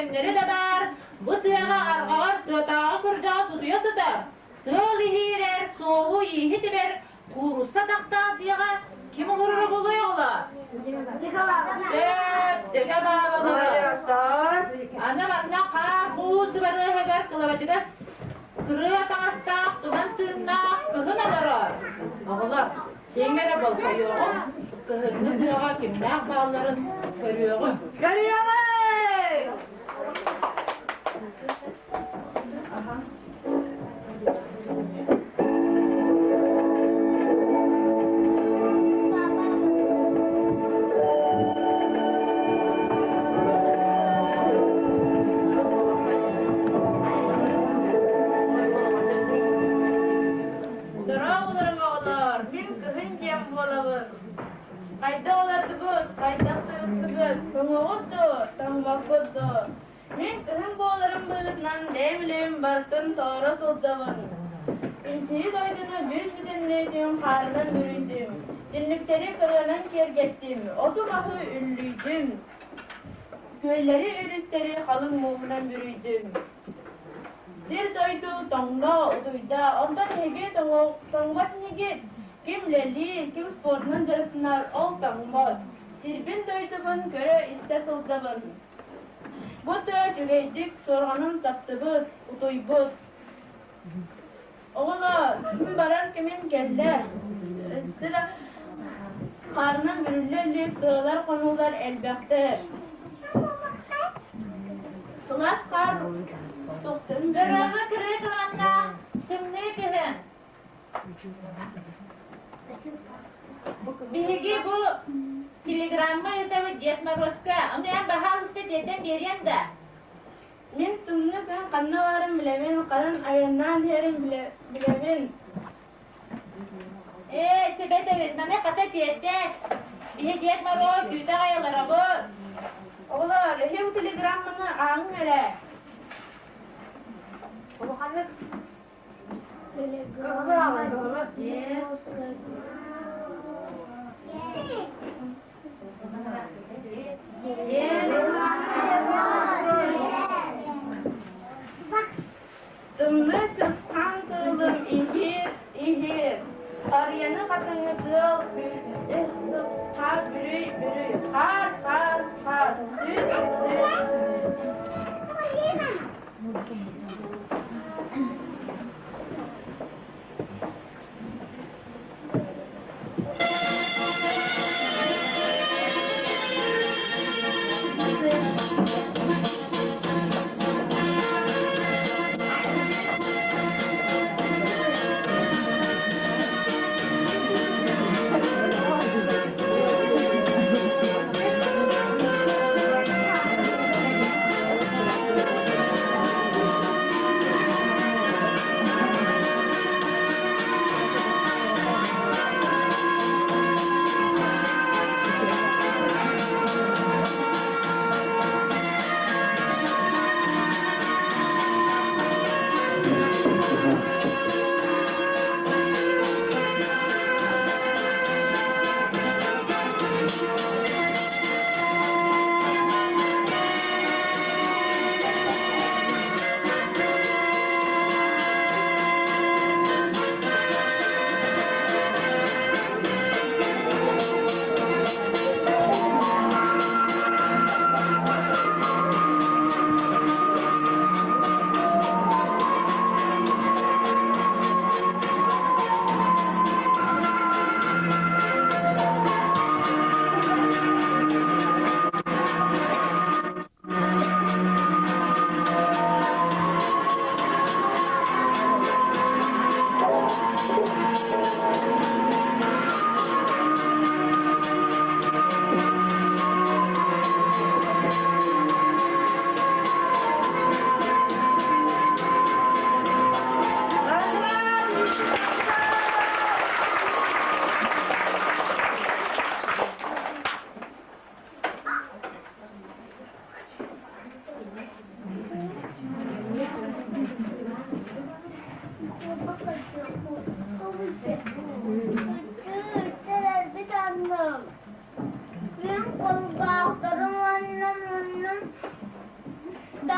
көннөрү да баар, бу тыаҕа арҕаҕар тыатааҕы кырдьаҕас утуйа сытар. Тыал иһиирэр, суолу-ииһи тибэр, куурусса тахтаах дьиэҕэ ким олороро буолуой оҕолоор? Сөп, дөкө баал олорор. Аны манна хаар-куус дыбарыаһыгар кылабачыгас кырыа таҥастаах, туман тыыннаах кыһын олорор. Оҕолор, сиэҥ эрэ болҕойуоҕуҥ, кыһыҥҥы тыаҕа кимнээх баалларын көрүөҕүҥ. Көрүөҕүҥ! Дорооболоруҥ, оҕолоор! Мин кыһын диэн буолабын. Хайдах олордугут, хайдах сырыттыгыт, тоҥоҕут дуо, тоҥмоккут дуо? Мин кыһын буоларым быһыытынан бэйэм барытын толоро сылдьабын. Инчэйи дойдуну бүүс-бүтүннүүтүн хаарынан бүрүйдүм, түннүктэри кырыанан киэргэттим, оту-маһы үллүйдүм, күөллэри өрүстэри халыҥ мууһунан бүрүйдүм. Сир-дойду тоҥно, утуйда, онтон эһиги тоҥмот инигит? Ким үлэлиир, ким спордунан дьарыктанар, ол тоҥмот. Сирбин-дойдубун көрө-истэ сылдьабын. Бу тыа үчүгэйдик суорҕанын таптыбыт, утуйбут. Оҕолоор, мин барар кэмим кэллэ. Өссө да хаарынан бүрүллэ илик тыалар-хонуулар элбэхтэр. Сылаас хаар тохтун Дорога кырыы кылааннаах тымныы күһүн. Биһиги бу телеграмма ыытабыт Дед Морозка. Ону эн баһаалыста тиэрдэн биэриэҥ да? Мин тымныы күн ханна баарын билэбин, ханан айаннаан иһэрин билэбин. Ээ, сөбөт эбит, маны хата тиэрдээт. Биһи Дед Мороз күүтэ аҕай олоробут. Оҕолоор, эһиги бу телеграмманы ааҕыҥ эрэ. Улаханнык Тымныы сысхан тыалым иһиир, иһиир, Харыйаны хатыҥы тыал хаар бүрүй, бүрүй, хаар, хаар, хаар, түс, түс.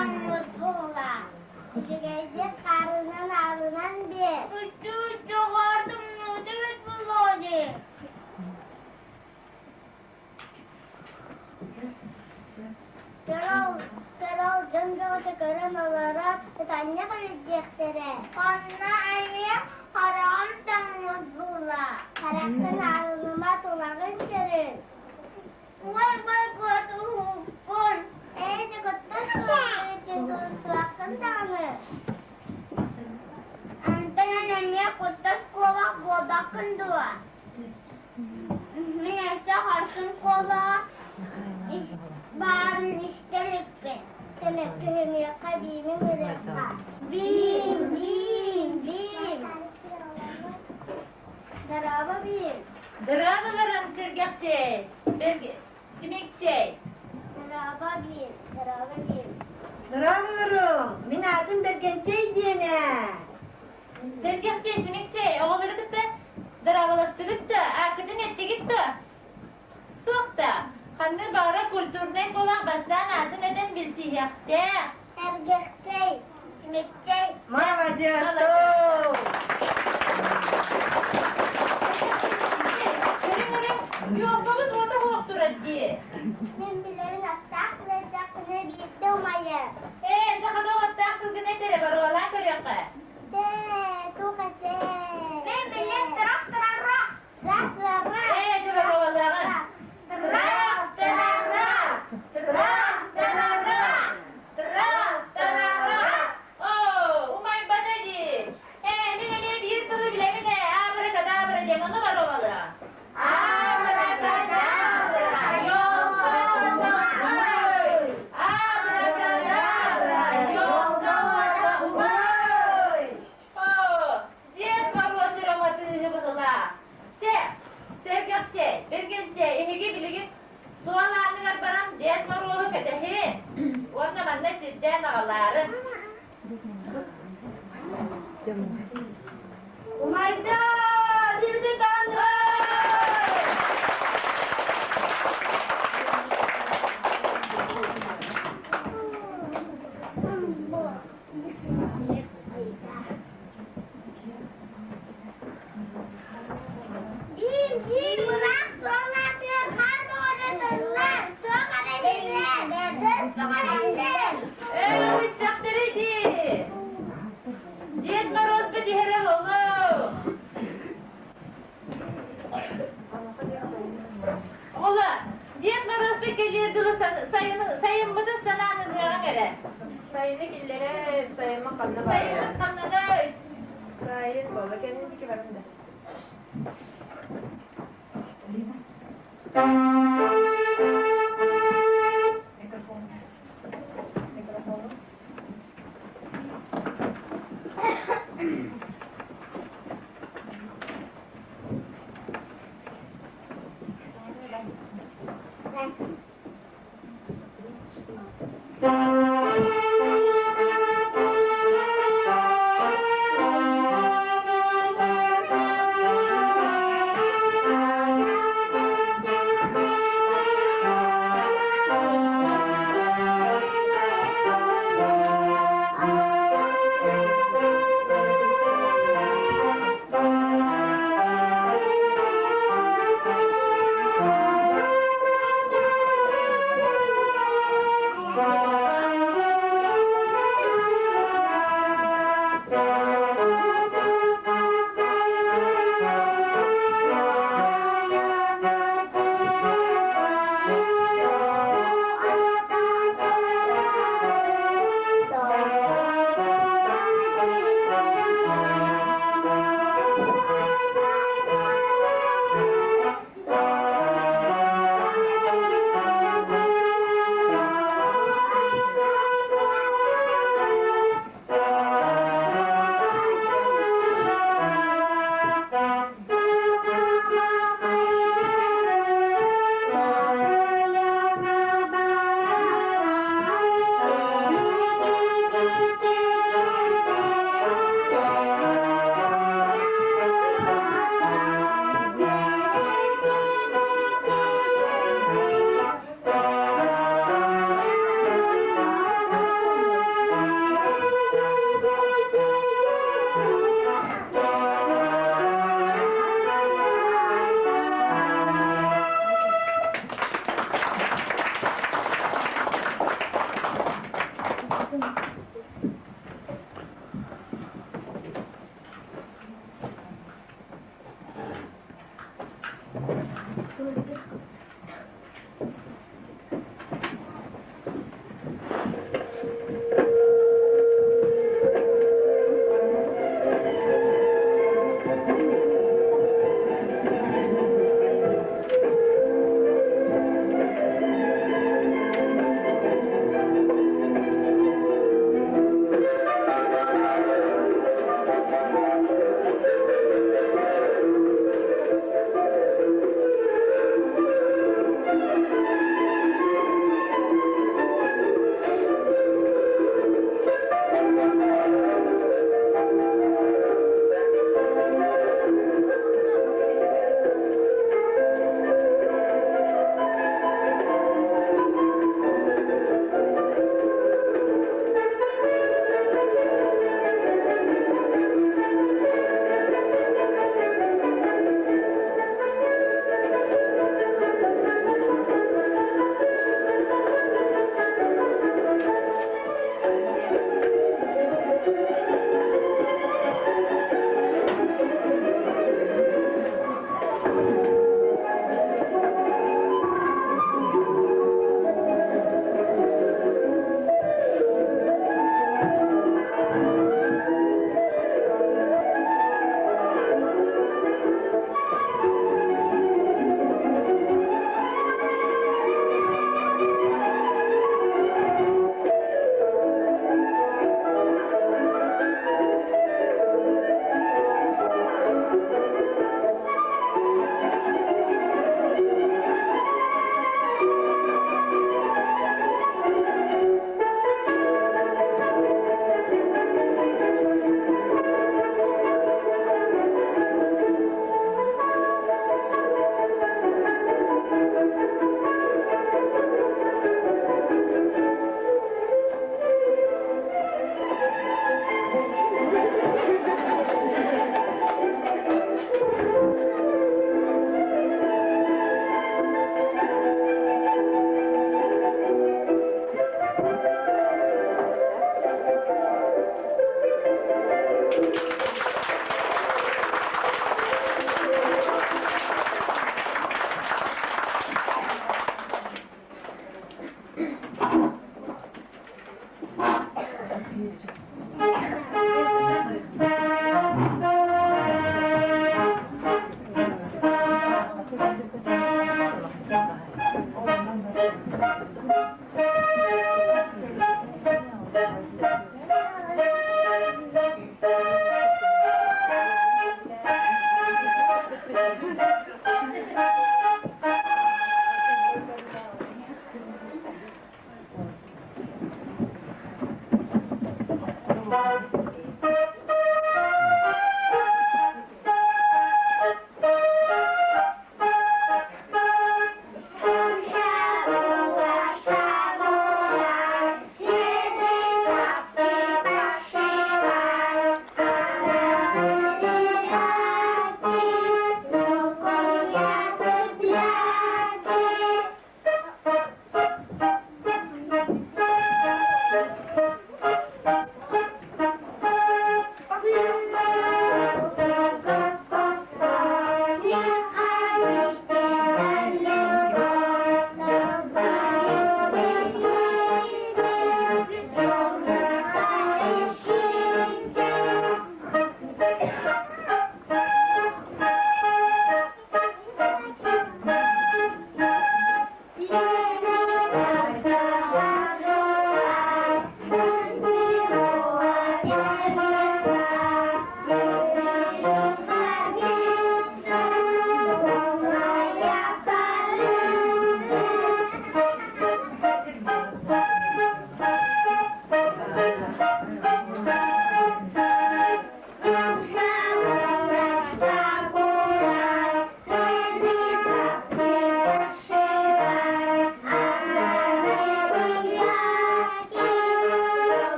тоҥмут буолла. Үчүгэйдик хаарынан аалынан биэр. Үчүгэй тымныыта бэрт буолуо дии. Көрөл дьон бөҕөтө көрөн олорор, ытанньах илдьиэхтэрэ. Онно эмиэ хараҕым тоҥмут буолла. Хараххын аалыныма, тулаҕын көрүн. Уой-бай куотуһууппун. Ээ, дьокуттан суоххун даҕаны. Онтон эн эмиэ куттас куобах буолбаккын дуо? Мин өссө хорсун куобаҕа баарын истэ иликпин. Түһүмүөххэ биимин ырыахха. Биим, биим, биим. Дорообо биим. Дорооболорун сэргэхчэй, Тимикчэй. Дорообо биим, дорообо биим. Дорооболорум, мин аатым Бэргэнчэй диэн ээ. Сэргэхчэй, Тимикчэй, оҕолору кытта дорооболостугут да, ааккытын эттигит да? Суох да, ханнык баҕарар культурнай буолан бастаан аатын этэн билсиһиэхтээх. Сэргэхчэй, Тимикчэй. Молодец! Йуолбабыт уота суох турар дии. Мин билэрин аттаах сылайдахпына биирдэ умайар. Ээ, сахалыы аттаах сылгыны этэрэ боруолаан көрүөххэ. Мен билэр трак-трарра. Ээ, дьэ боруолааҕын. Трак-трарра! Трак-трарра! Трак-трарра! Оо, умайбата дии. Ээ, мин эмиэ биир тылы билэбин ээ, абракадабра диэн ону боруобалыаҕа. Абракадабра, ёлка-ой! Абракадабра, ёлка-ой! Оо, Дед Моруос эрэ матыыһы быһылаа. Чэ, сэргэхчэй, бэргэнчэй, эһиги билигин суол ааныгар баран Дед Моруоһу кэтэһин уонна манна сирдээн аҕалаарын. Умайда! Дивити Биир биир мыраах суолаатыгар хаар бөҕөнө тыллар, туох эрэ иһиллэр, тыс бөҕөнө иһиллэр. Ээ, истэхтэрэ дии. Дед Морозбут иһэрэ буолуо. Оҕолор, Дед Морозбут кэлиэр дылы сайыммытын санаан ылыаҕыҥ эрэ. Сайыны киллэрэ, сайыммын ханна барар? Сайыммыт ханнаный? Сайын буола кэннин диэки баран да. Микрофон. Микрофон.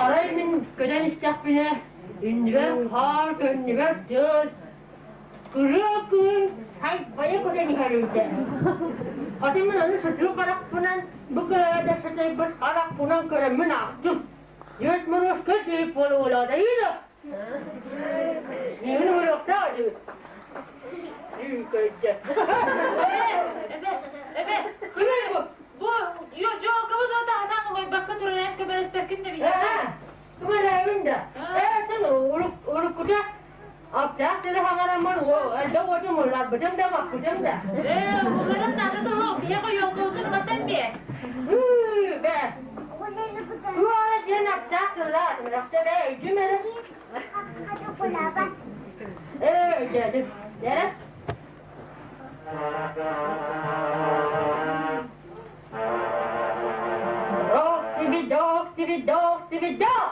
Арай мин көтөн истэхпинэ, иннибэр хаар, кэннибэр тыас, кырыа кыын хайбайа көтөн иһэр этэ. Аты мин аны сытыы харахпынан бу кыраада сытыйбыт харахпынан көрөммүн аахтым. Дед Мороз көс буола-буола да Миигин уруоктаах дии. Үүкөйдө. Эбэ, эбэ, бу, бу, дьолгобут ота хатан умайбакка турар эн көмөлөспөккүн да биһиэхэ. Көмөлөһөбүн да. Ээ, уруккута аптаах тылы хаҥараммын элбэх уоту мулларбытым да маппытым да. Ээ, уларын наада туруох, биһиэхэ йолгобутун уматан биэ. Бэ. Туора диэн аптаах тыллаах, мэлэхтэрэ өйдүм эрэ. Ээ, өйдөөтүм. Дэрэ. Док тиби док тиби док тиби док.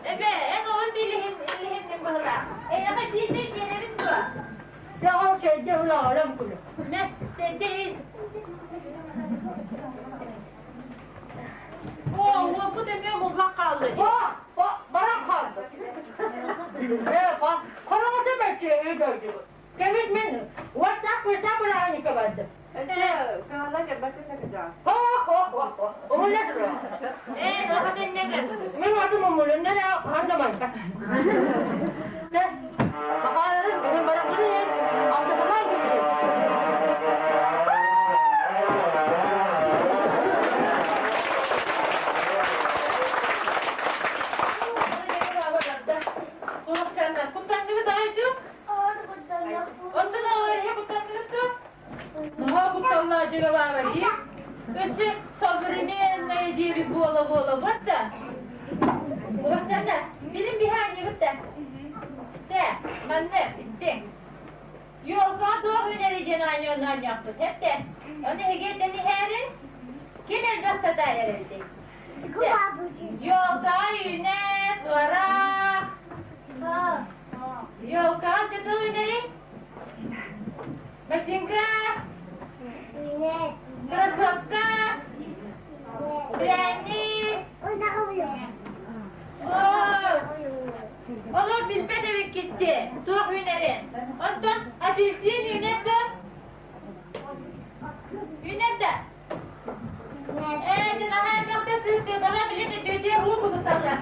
Эбэ, эн олус илиһин илиһиннин быһылаах. Эйиэхэ биирдэ биэрэбин дуо? Дьэ, ол чэйдэ улаҕалам кулу. Мэ, чэйдэ ис. Оо, уоппут эмиэ умуллан хаалла дии. О, о, баран хаалбыт. Ээ, хороҕото бэрчи өйдөөдүбүт. Кэмит мин уоттаах күөстээх бырааһынньыкка бардым. Хо, хо, хо, хо. Умулла туруо. Ээ, тоҕо тэннэгин? Мин атым умулунна да хаһан да барбат. Дьэ, баҕаларын бүгүн барахпын алтатамаан кэбиһин. Куттанныбыт аҕай дуу? Онтон оҕолор куттанныбыт дуо? Наһаа кутталлаах дьыалаара дии. Өссө современное диэбит буола-буолабыт да. Уостана, билин биһи анньыбыт да. Тэ, манна иттиҥ. Елка туох үүнэри диэн аанньуон аанньаахпыт, эптэ. Ону эһиги этэн иһээрин, ким элбэх сатаайар эбитий? Елка үүнэр, туораах. Елкаҕа чытыл үүнэри? Бачыҥка? Кроссовка? Пряник? Олох билбэт эбиккитти, туох үүнэрин. Онтон апельсин үүнэр да? Үүнэр да? Ээ, дьэ наһаа элбэхтэ сыыстыгала билин үтүөтүө уу кутуталлар.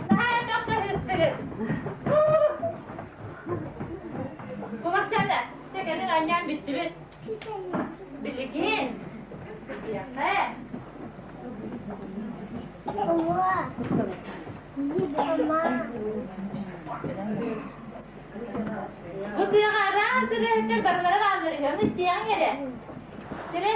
Наһаа элбэхтэ сыыстыгыт. Кумахчата, чэ кэлин анньаан бүттүбүт. Билигин биһиэхэ Бу тыаҕа араас ырыаһыттар барылара бааллар үһү, ону истиэҕиҥ эрэ. Сири.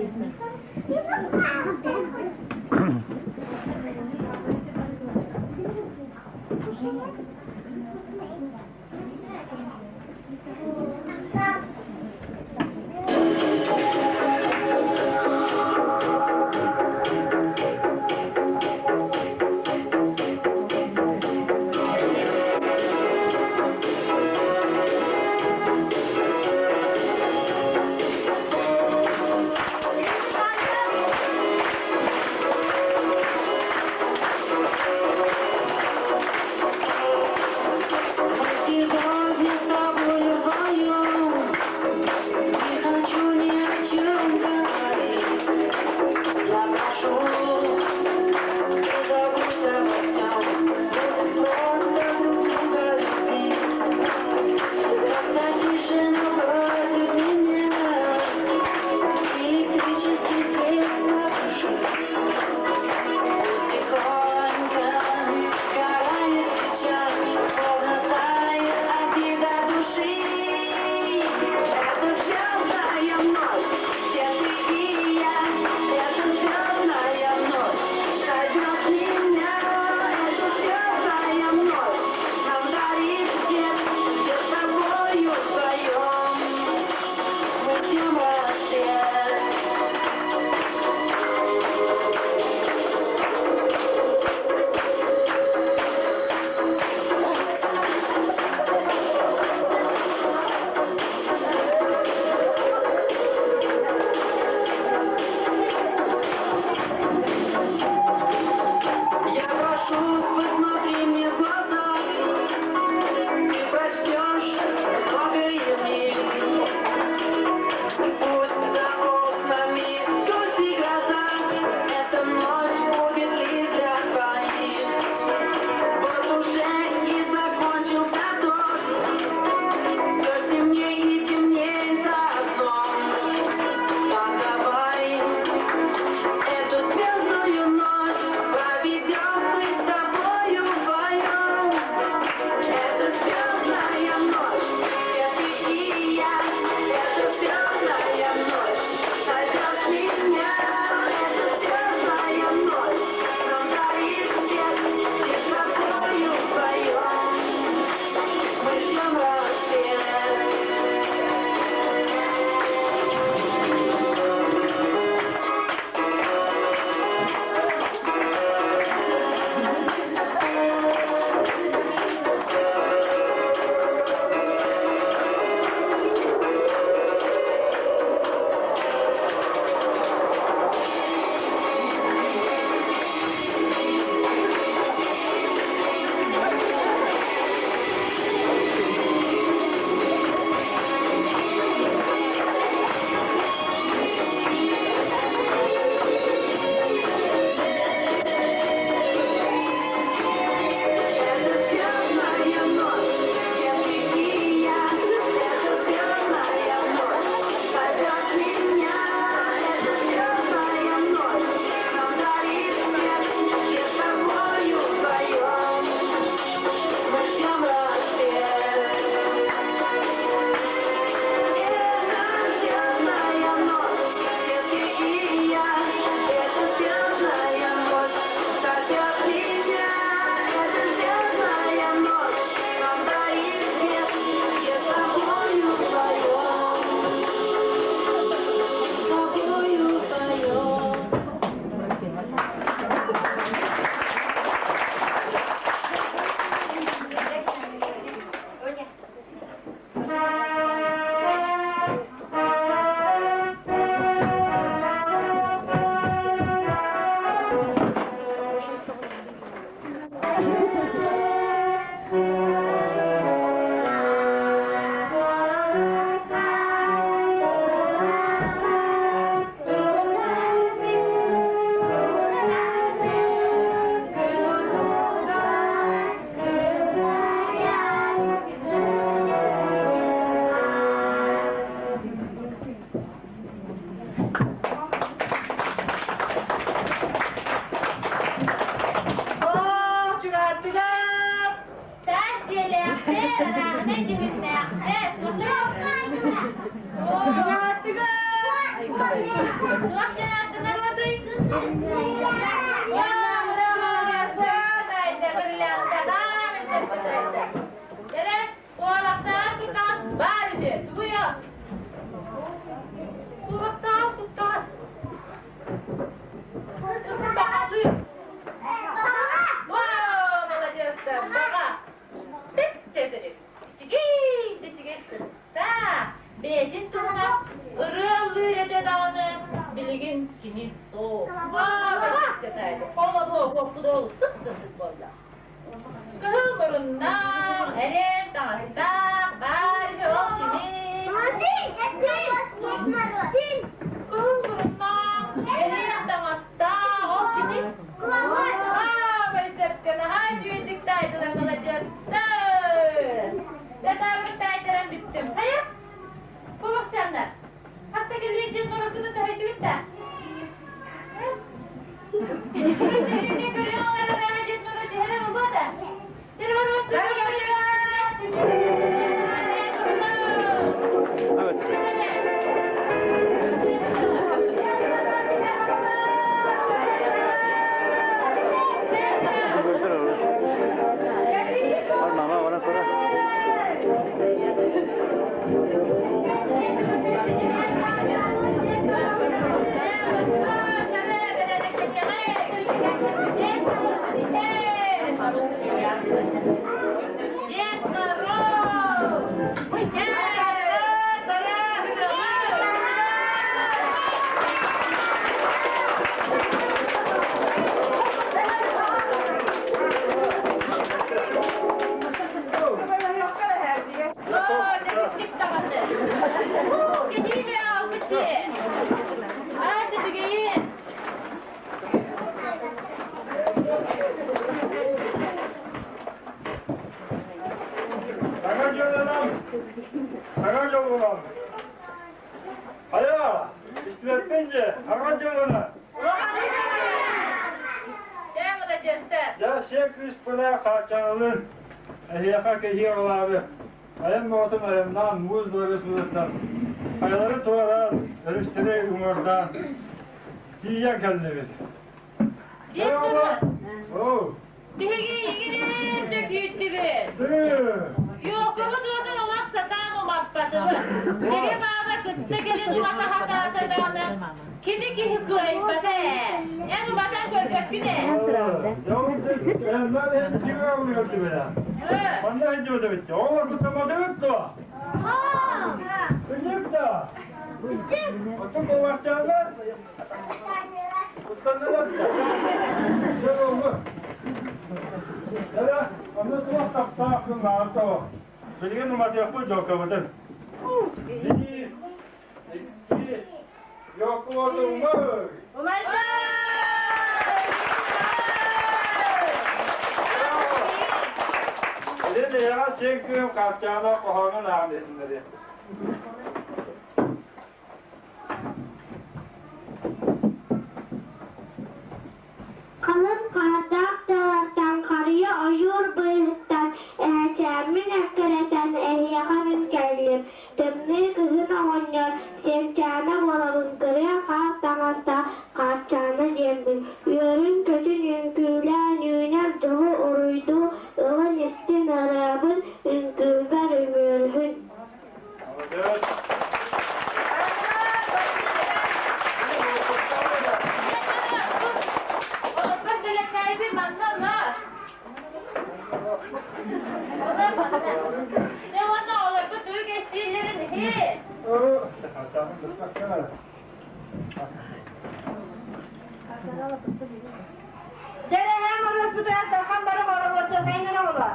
Спасибо, Туох диэн ааттанар уотуй? Куораттаах куттаҕас баар үһү, тугуйо? Куораттаах куттаҕас. Куттаҕасы. Вау, молодецтар, баҕа. Бэт тэтэрик. Үчүгэй, үчүгэй кытта. Бэйэтин туһунан ырыа ыллыыр этэ даҕаны, билигин кини суох. Холобур, уоппут сып-сырдык буолла. Кыһыл муруннаах, эриэн таҥастаах, баар үһү ол кини. Кыһыл муруннаах, эриэн таҥастаах, ол кини. Аабай сөпкө наһаа үчүгэйдик таайдылар маладьыастар. Датаабын таайтаран бүттүм. Хайа, кубахчаннар, хатта кэлиэ диэн моросуну таһыйдыбыт да? Дед Мороз! Саҥа дьылынан! Саҥа дьылынан! Хайа, истибэппин дьэ, саҥа дьылынан! Дьэ, сиэ кыыспына хааччаҕалыын, эһиэхэ кэһии аҕалаары, айан бөҕөтүн айаннаан муус дойду сыһыттан, хайалары туораан, өрүстэри уҥуордаан, тиийэн кэллибит. Биһиги игирин да күүттүбүт. Йоокубут уотун олох сатаан умаппатыбыт. Киһи баaba кытта кэлин умата хатаата даҕаны, кини киһи кыайбата ээ. Эн уматан көрбөккүн ээ. Манна сылдьыбыт Оҕолор куттамматыгыт дуо? Кырдьык да? Оттон куобахчааннар? Куттаннылар да? Дьэ буолбу. Дара, онно туох таптаах күн тоҕо? Билигин уматыахпыт дьолкобутун. Биир, икки, Йокуоту умар! Илин эйэҕэ сиэн күөм Хаарчаана хоһоонун ааҕан иһитиннэриэ. Халыҥ хаардаах далаттан харыйа ойуур быыһыттан эһэчээммин эккирэтэн эһиэхэ мин кэллим. Тымныы кыһын оҕонньор Сиэнчээнэ буолабын кырыа хаар таҥастаах Хаарчаана диэммин. Үөрүн-көтүн үҥкүүлээн үүнэр дьолу уруйдуу ылын истин ырыабын үҥкүүбэр үмүөрүһүн. Молодец! Олоххо бэлэхтээби манна ылар. Дьэ уонна олорбут тугу кэпсииллэрин иһит. Дьэрэһэм оруоспутугар Дархан бары хоруотуохайнара буолуо.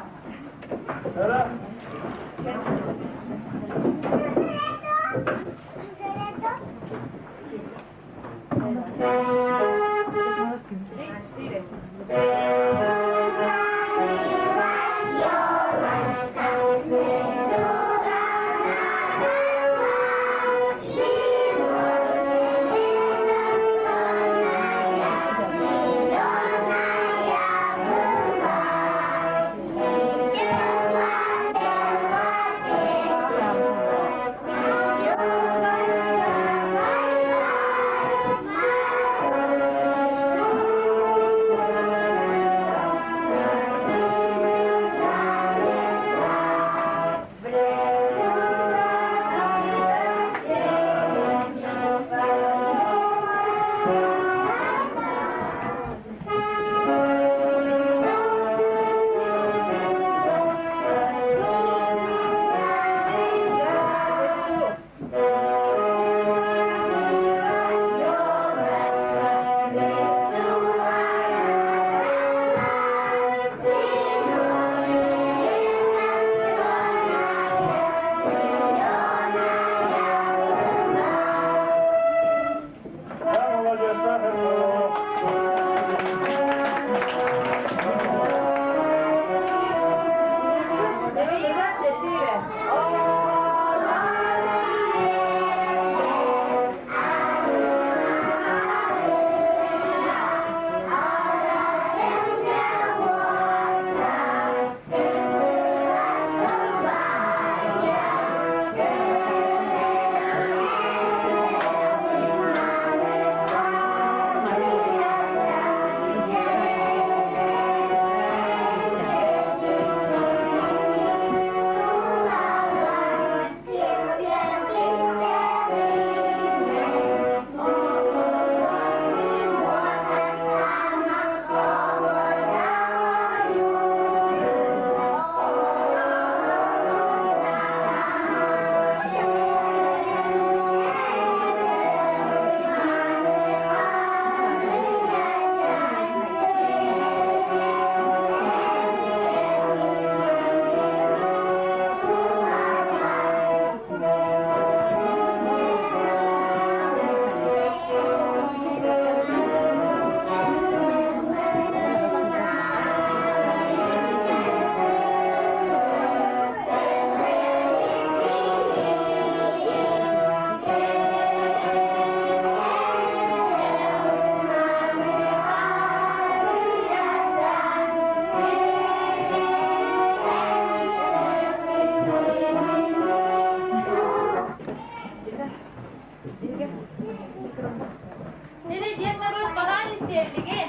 Сири диэн норуот балаан истиэбилиги.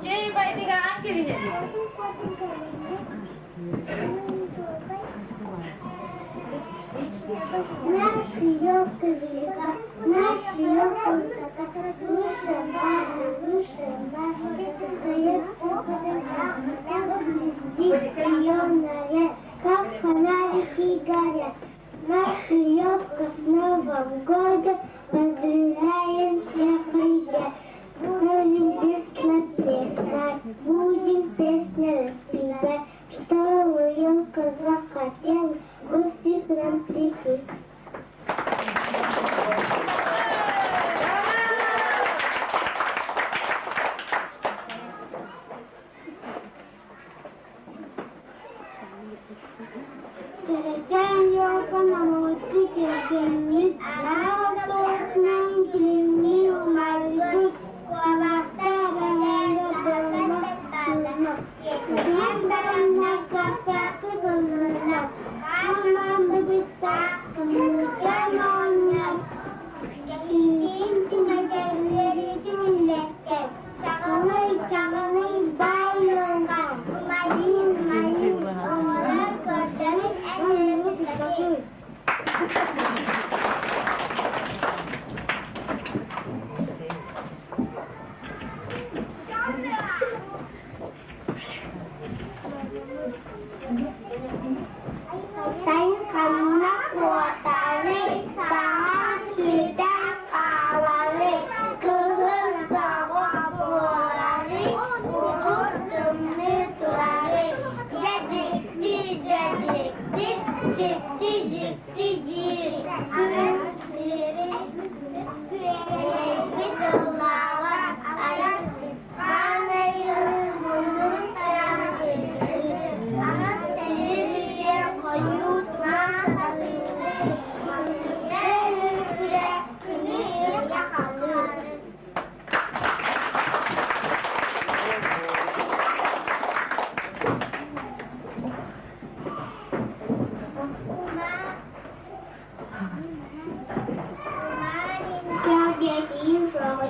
Чэй байдыгаан кэбиһин. Наша елка велика, наша елка высока, выше башни, выше башни, стоит у потолка, блестит ее наряд, как фонарики горят. Наша елка с Новым годом поздравляем всех ребят. Будем песня плясать, будем песня распевать, чтобы елка захотела в гости к нам прийти. Кэрэчээн елка намылыччы киэргэммит, араас туосунан килимнии умайбыт, куобахтаах эҥээрэ буолла сыына. Түһэн бараннар көхтөөхтүк ыллыыллар, хаан быттаах тымныычаан оҕонньор киҥниин түҥэтэр үөрүүтүн үллэстэр, чаҕылый, чаҕылый баай ыалга, умайыы, умайыы, оҕолор көрдөрүн эн эрэ Сайын ханна куотарый, саҥа сүтэн хааларый, кыһын тоҕо буоларый, уһун тымныы турарый, дьэ дьикти, дьэ дьикти, дьикти, дьикти диир, күн сири күөрэйбит ыллаабат айан Хаан айылы муннун тайаан кыйдыыр, аны сэлиир хойуу туман сатыылыыр, маҥнай үрдүрэ күнү ыйга халыыр.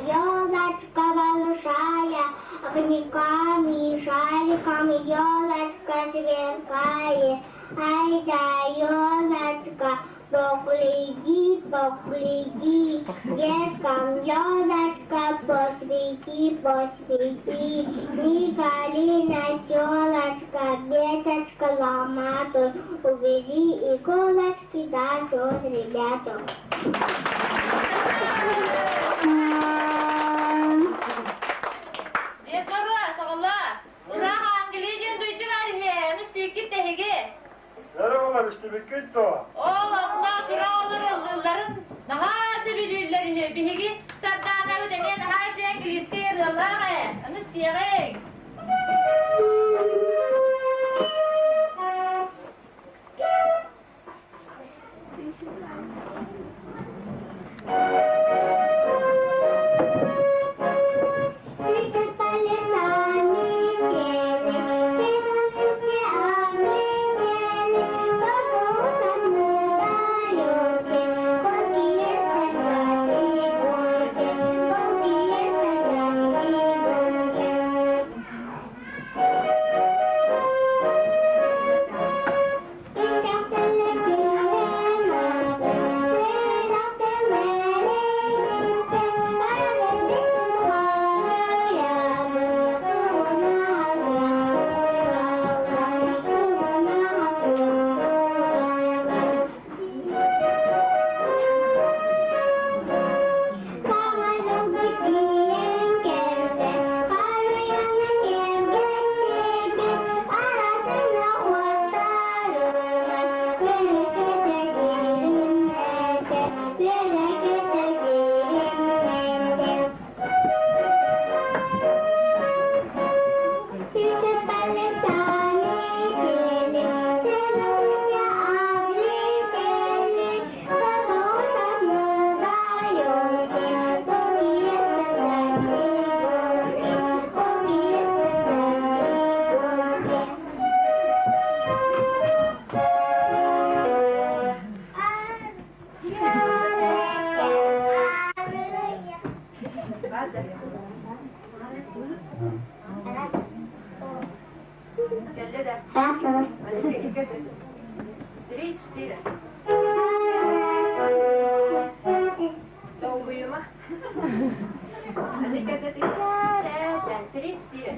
Елочка большая, огоньками и шариками елочка сверкает. Ай да, елочка, погляди, погляди, деткам елочка посвети, посвети. Не вали на телочка, веточка ломату, убери иголочки, дашь ребятам. Дед Мороз, оҕолор, ыраах Англия диэн дойду баар үһү, ону сииккит тэһиги. Эрэ оҕолор истибиккит дуо? Ол онно тура оҕолор ыллыылларын наһаа сөбүлүүллэр үһү. Биһиги Сардаанабыт эмиэ наһаа үчүгэй английскай ырыалаах ээ. Ону истиэҕиҥ. Thank you. Три, четыре. Долгуйума. Три, четыре.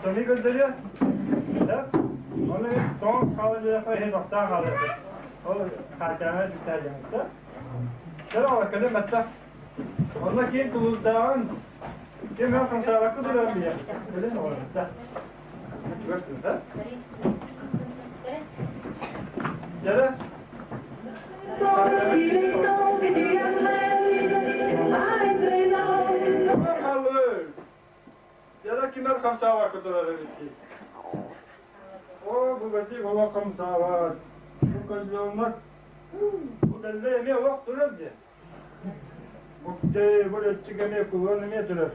Тымныы көрдөрүө. Оны тоҥ хаалан диэххэ иһин охтоон хаалыахпыт. Ол хаачааҥа дьүктээдьэҥиттэ. Чэ, кэлин баттах. Онно киин тулуурдааҕын ким өр хамсаабакка турарын билэр. Кэлин оҕолорутта. Чугас турда. Дьэрэ. Дьэрэ кимэр хамсаабакка турар эбит дии. Оо, бу бэтик олох хамсаабат. Бу козленок. Бу кэллэ эмиэ олох турар дии. Бу бу өттүк эмиэ кулун эмиэ турар.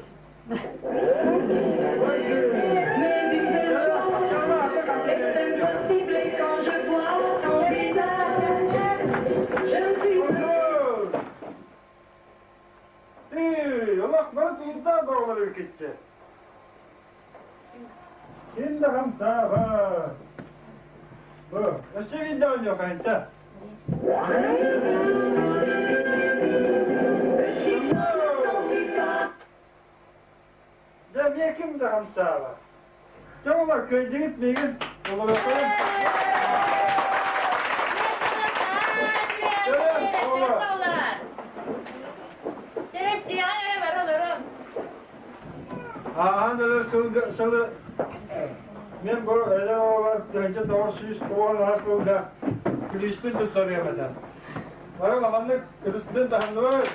Олох бары тулурдаах оҕолор эбиккитчэ. Ким да хамсаабат. Бу, өссө биирдэ оонньуохайынча. Дьэ, эмиэ ким да хамсаабат. Дьэ, олор кыайдыгыт миигин олоруоххайын. Ааһан эрэр сылга сылы мин бу эдэр оҕолор 1998 сылга күлүүспүн туттарыам этэ. Бары улаханнык ытыспытын таһынныбыт.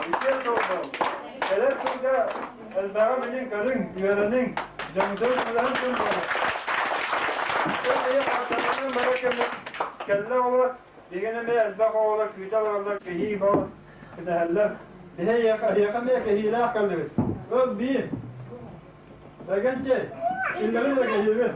Үтүө суолбун. Кэлэр сылга элбэҕи билиҥ-көрүҥ, үөрэниҥ, дьоҥҥутун үлэһит дьон буолуҥ. Бары кэллэ оҕолор Дигэн эмиэ элбэх оҕолор күүтэ олороллор, кэһии боо кэтэһэллэр. Биһи эйиэхэ эмиэ кэһиилээх кэллибит. Ыл биир. Бэгэнчэй, киллэрин да кэһиибин.